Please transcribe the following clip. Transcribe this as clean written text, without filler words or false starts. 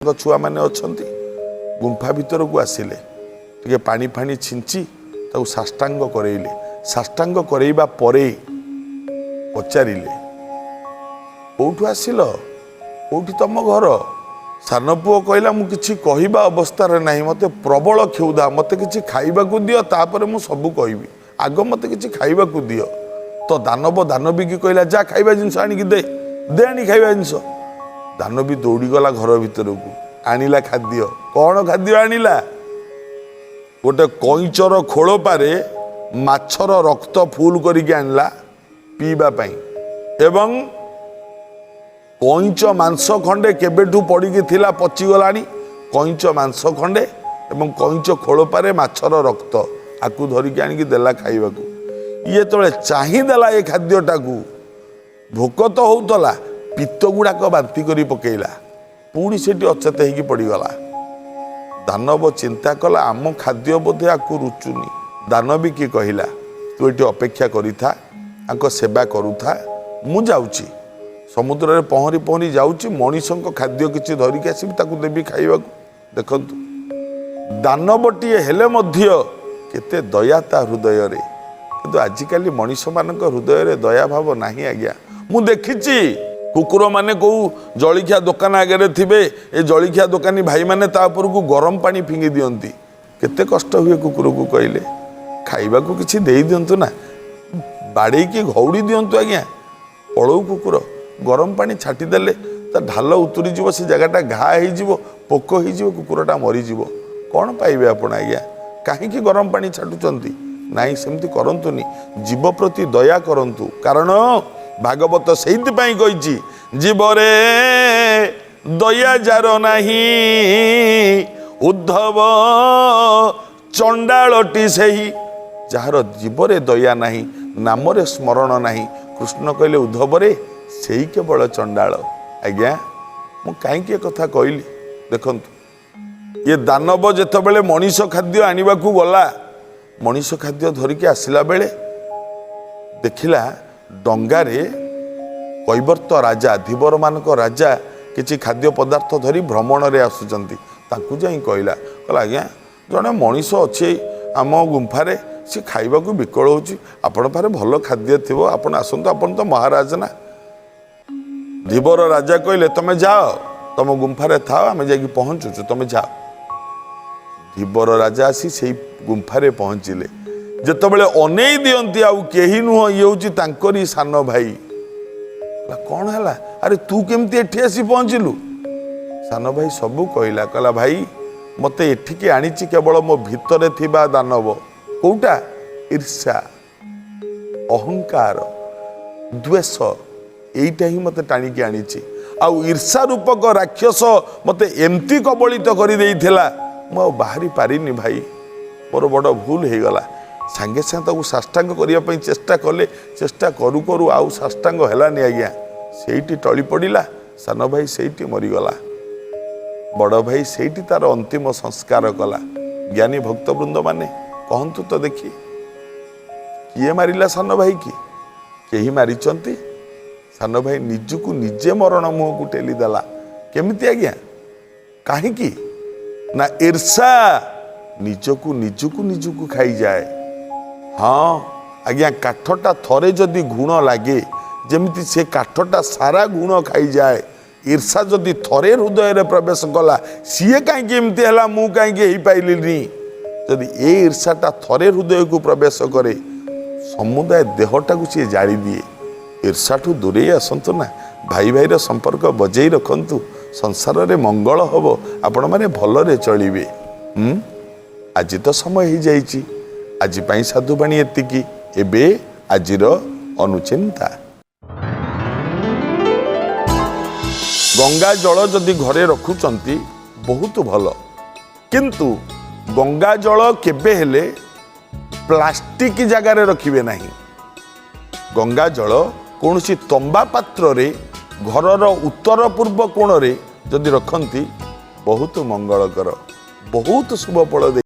ଛୁଆମାନେ ଅଛନ୍ତି। ଗୁମ୍ଫା ଭିତରକୁ ଆସିଲେ, ଟିକେ ପାଣି ଫାଣି ଛିଞ୍ଚି ତାକୁ ସାଷ୍ଟାଙ୍ଗ କରେଇଲେ। ସାଷ୍ଟାଙ୍ଗ କରେଇବା ପରେ ପଚାରିଲେ, "କୋଉଠୁ ଆସିଲ? କୋଉଠି ତମ ଘର?" ସାନ ପୁଅ କହିଲା, "ମୁଁ କିଛି କହିବା ଅବସ୍ଥାରେ ନାହିଁ। ମୋତେ ପ୍ରବଳ କ୍ଷୁଧା। ମୋତେ କିଛି ଖାଇବାକୁ ଦିଅ, ତାପରେ ମୁଁ ସବୁ କହିବି। ଆଗ ମୋତେ କିଛି ଖାଇବାକୁ ଦିଅ।" ତ ଦାନବ ଦାନବୀକି କହିଲା, "ଯା, ଖାଇବା ଜିନିଷ ଆଣିକି ଦେ, ଦେ ଆଣି ଖାଇବା ଜିନିଷ।" ଦାନବୀ ଦୌଡ଼ିଗଲା ଘର ଭିତରକୁ, ଆଣିଲା ଖାଦ୍ୟ। କ'ଣ ଖାଦ୍ୟ ଆଣିଲା? ଗୋଟେ କଇଁଚର ଖୋଳପାରେ ମାଛର ରକ୍ତ ଫୁଲ କରିକି ଆଣିଲା ପିଇବା ପାଇଁ ଏବଂ କଇଁଚ ମାଂସ ଖଣ୍ଡେ, କେବେଠୁ ପଡ଼ିକି ଥିଲା, ପଚିଗଲାଣି, କଇଁଚ ମାଂସ ଖଣ୍ଡେ ଏବଂ କଇଁଚ ଖୋଳପାରେ ମାଛର ରକ୍ତ, ଆକୁ ଧରିକି ଆଣିକି ଦେଲା ଖାଇବାକୁ। ଇଏ ଯେତେବେଳେ ଚାହିଁଦେଲା ଏ ଖାଦ୍ୟଟାକୁ, ଭୋକ ତ ହଉଥିଲା, ପିତ୍ତ ଗୁଡ଼ାକ ବାନ୍ତି କରି ପକେଇଲା। ପୁଣି ସେଠି ଅଚେତ ହେଇକି ପଡ଼ିଗଲା। ଦାନବ ଚିନ୍ତା କଲା, ଆମ ଖାଦ୍ୟ ବୋଧେ ଆକୁ ରୁଚୁନି। ଦାନବୀକି କହିଲା, "ତୁ ଏଠି ଅପେକ୍ଷା କରିଥା, ଆଙ୍କ ସେବା କରୁଥା। ମୁଁ ଯାଉଛି, ସମୁଦ୍ରରେ ପହଁରି ପହଁରି ଯାଉଛି, ମଣିଷଙ୍କ ଖାଦ୍ୟ କିଛି ଧରିକି ଆସିବି, ତାକୁ ଦେବି ଖାଇବାକୁ।" ଦେଖନ୍ତୁ, ଦାନବଟିଏ ହେଲେ ମଧ୍ୟ କେତେ ଦୟା ତା ହୃଦୟରେ। କିନ୍ତୁ ଆଜିକାଲି ମଣିଷମାନଙ୍କ ହୃଦୟରେ ଦୟା ଭାବ ନାହିଁ ଆଜ୍ଞା। ମୁଁ ଦେଖିଛି, କୁକୁରମାନେ କେଉଁ ଜଳିଖିଆ ଦୋକାନ ଆଗରେ ଥିବେ, ଏ ଜଳିଖିଆ ଦୋକାନୀ ଭାଇମାନେ ତା ଉପରକୁ ଗରମ ପାଣି ଫିଙ୍ଗି ଦିଅନ୍ତି। କେତେ କଷ୍ଟ ହୁଏ କୁକୁରକୁ କହିଲେ, ଖାଇବାକୁ କିଛି ଦେଇ ଦିଅନ୍ତୁ ନା, ବାଡ଼େଇକି ଘଉଡ଼ି ଦିଅନ୍ତୁ ଆଜ୍ଞା, ପଳଉ କୁକୁର। ଗରମ ପାଣି ଛାଟିଦେଲେ ତା ଢାଲ ଉତୁରିଯିବ, ସେ ଜାଗାଟା ଘା ହେଇଯିବ, ପୋକ ହେଇଯିବ, କୁକୁରଟା ମରିଯିବ। କ'ଣ ପାଇବେ ଆପଣ ଆଜ୍ଞା? କାହିଁକି ଗରମ ପାଣି ଛାଟୁଛନ୍ତି? ନାଇଁ, ସେମିତି କରନ୍ତୁନି। ଜୀବ ପ୍ରତି ଦୟା କରନ୍ତୁ। କାରଣ ଭାଗବତ ସେଇଥିପାଇଁ କହିଛି, ଜୀବରେ ଦୟା ଯାର ନାହିଁ, ଉଦ୍ଧବ ଚଣ୍ଡାଳଟି ସେହି। ଯାହାର ଜୀବରେ ଦୟା ନାହିଁ, ନାମରେ ସ୍ମରଣ ନାହିଁ, କୃଷ୍ଣ କହିଲେ, "ଉଦ୍ଧବରେ, ସେଇ କେବଳ ଚଣ୍ଡାଳ।" ଆଜ୍ଞା, ମୁଁ କାହିଁକି ଏ କଥା କହିଲି? ଦେଖନ୍ତୁ, ଇଏ ଦାନବ ଯେତେବେଳେ ମଣିଷ ଖାଦ୍ୟ ଆଣିବାକୁ ଗଲା, ମଣିଷ ଖାଦ୍ୟ ଧରିକି ଆସିଲା ବେଳେ ଦେଖିଲା ଡଙ୍ଗାରେ କୈବର୍ତ୍ତ ରାଜା, ଧୀବରମାନଙ୍କ ରାଜା କିଛି ଖାଦ୍ୟ ପଦାର୍ଥ ଧରି ଭ୍ରମଣରେ ଆସୁଛନ୍ତି। ତାଙ୍କୁ ଯାଇ କହିଲା, କହିଲା, "ଆଜ୍ଞା, ଜଣେ ମଣିଷ ଅଛି ଆମ ଗୁମ୍ଫାରେ, ସେ ଖାଇବାକୁ ବିକଳ ହେଉଛି। ଆପଣ ପାଖରେ ଭଲ ଖାଦ୍ୟ ଥିବ, ଆପଣ ଆସନ୍ତୁ, ଆପଣ ତ ମହାରାଜ ନା।" ଧୀବର ରାଜା କହିଲେ, "ତମେ ଯାଅ, ତମ ଗୁମ୍ଫାରେ ଥାଅ, ଆମେ ଯାଇକି ପହଞ୍ଚୁଛୁ, ତମେ ଯାଅ।" ଧୀବର ରାଜା ଆସି ସେଇ ଗୁମ୍ଫାରେ ପହଞ୍ଚିଲେ। ଯେତେବେଳେ ଅନେଇ ଦିଅନ୍ତି, ଆଉ କେହି ନୁହଁ, ଇଏ ହେଉଛି ତାଙ୍କରି ସାନ ଭାଇ। କହିଲା, "କ'ଣ ହେଲା? ଆରେ, ତୁ କେମିତି ଏଠି ଆସି ପହଞ୍ଚିଲୁ?" ସାନ ଭାଇ ସବୁ କହିଲା। କହିଲା, "ଭାଇ, ମୋତେ ଏଠିକି ଆଣିଛି କେବଳ ମୋ ଭିତରେ ଥିବା ଦାନବ। କୋଉଟା? ଈର୍ଷା, ଅହଙ୍କାର, ଦ୍ୱେଷ, ଏଇଟା ହିଁ ମୋତେ ଟାଣିକି ଆଣିଛି। ଆଉ ଈର୍ଷା ରୂପକ ରାକ୍ଷସ ମୋତେ ଏମିତି କବଳିତ କରିଦେଇଥିଲା, ମୁଁ ଆଉ ବାହାରି ପାରିନି। ଭାଇ, ମୋର ବଡ଼ ଭୁଲ ହେଇଗଲା।" ସାଙ୍ଗେ ସାଙ୍ଗେ ତାକୁ ସାଷ୍ଟାଙ୍ଗ କରିବା ପାଇଁ ଚେଷ୍ଟା କଲେ। ଚେଷ୍ଟା କରୁ କରୁ ଆଉ ସାଷ୍ଟାଙ୍ଗ ହେଲାନି ଆଜ୍ଞା, ସେଇଠି ଟଳି ପଡ଼ିଲା। ସାନ ଭାଇ ସେଇଠି ମରିଗଲା। ବଡ଼ ଭାଇ ସେଇଠି ତାର ଅନ୍ତିମ ସଂସ୍କାର କଲା। ଜ୍ଞାନୀ ଭକ୍ତବୃନ୍ଦମାନେ, କହନ୍ତୁ ତ ଦେଖି, କିଏ ମାରିଲା ସାନ ଭାଇ କି? କେହି ମାରିଛନ୍ତି? ସାନ ଭାଇ ନିଜକୁ ନିଜେ ମରଣ ମୁହଁକୁ ଠେଲି ଦେଲା। କେମିତି ଆଜ୍ଞା? କାହିଁକି ନା ଈର୍ଷା ନିଜକୁ ନିଜକୁ ନିଜକୁ ଖାଇଯାଏ। ହଁ ଆଜ୍ଞା, କାଠଟା ଥରେ ଯଦି ଘୁଣ ଲାଗେ, ଯେମିତି ସେ କାଠଟା ସାରା ଘୁଣ ଖାଇଯାଏ, ଈର୍ଷା ଯଦି ଥରେ ହୃଦୟରେ ପ୍ରବେଶ କଲା, ସିଏ କାହିଁକି ଏମିତି ହେଲା, ମୁଁ କାହିଁକି ହେଇପାରିଲିନି, ଯଦି ଏ ଈର୍ଷାଟା ଥରେ ହୃଦୟକୁ ପ୍ରବେଶ କରେ, ସମୁଦାୟ ଦେହଟାକୁ ସିଏ ଜାଳି ଦିଏ। ଈର୍ଷାଠୁ ଦୂରେଇ ଆସନ୍ତୁ ନା, ଭାଇ ଭାଇର ସମ୍ପର୍କ ବଜେଇ ରଖନ୍ତୁ, ସଂସାରରେ ମଙ୍ଗଳ ହବ, ଆପଣମାନେ ଭଲରେ ଚଳିବେ। ଆଜି ତ ସମୟ ହେଇଯାଇଛି। ଆଜି ପାଇଁ ସାଧୁବାଣୀ ଏତିକି। ଏବେ ଆଜିର ଅନୁଚିନ୍ତା। ଗଙ୍ଗା ଜଳ ଯଦି ଘରେ ରଖୁଛନ୍ତି, ବହୁତ ଭଲ। କିନ୍ତୁ ଗଙ୍ଗା ଜଳ କେବେ ହେଲେ ପ୍ଲାଷ୍ଟିକ ଜାଗାରେ ରଖିବେ ନାହିଁ। ଗଙ୍ଗା ଜଳ କୌଣସି ତମ୍ବା ପାତ୍ରରେ ଘରର ଉତ୍ତର ପୂର୍ବ କୋଣରେ ଯଦି ରଖନ୍ତି, ବହୁତ ମଙ୍ଗଳକର, ବହୁତ ଶୁଭ ଫଳ ଦେଇ